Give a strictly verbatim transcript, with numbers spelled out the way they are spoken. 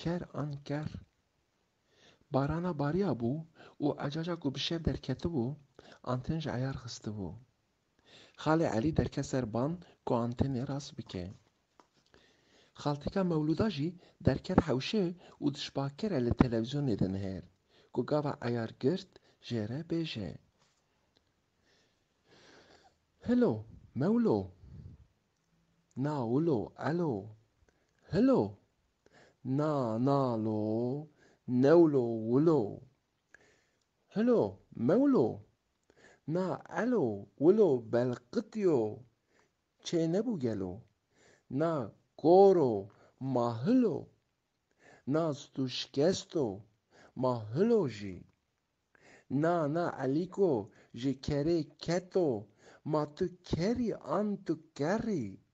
Ker an ker. Barana bariya bû û ecaca ku bi şev derketibû, anten ji eyar xistibû. Xalê Elî derket ser ban ku antenê rast bike. Xaltîka Mewlûda jî derket hewşe û dişbakere li televîzyonê dinihêr ku gava eyar girt jê re bêje: Hilo, Mewlo. Na wilo, elo. Hilo. Na nalo, newlo, wilo. Hilo, Mewlo. Na elo, wilo, belqitiyo. Çê nebû gelo. Na koro, ma hilo. Na stû şikesto, ma hilo jî. Na, na Elîko ji kerê keto, ma tu kerî an tu kerî.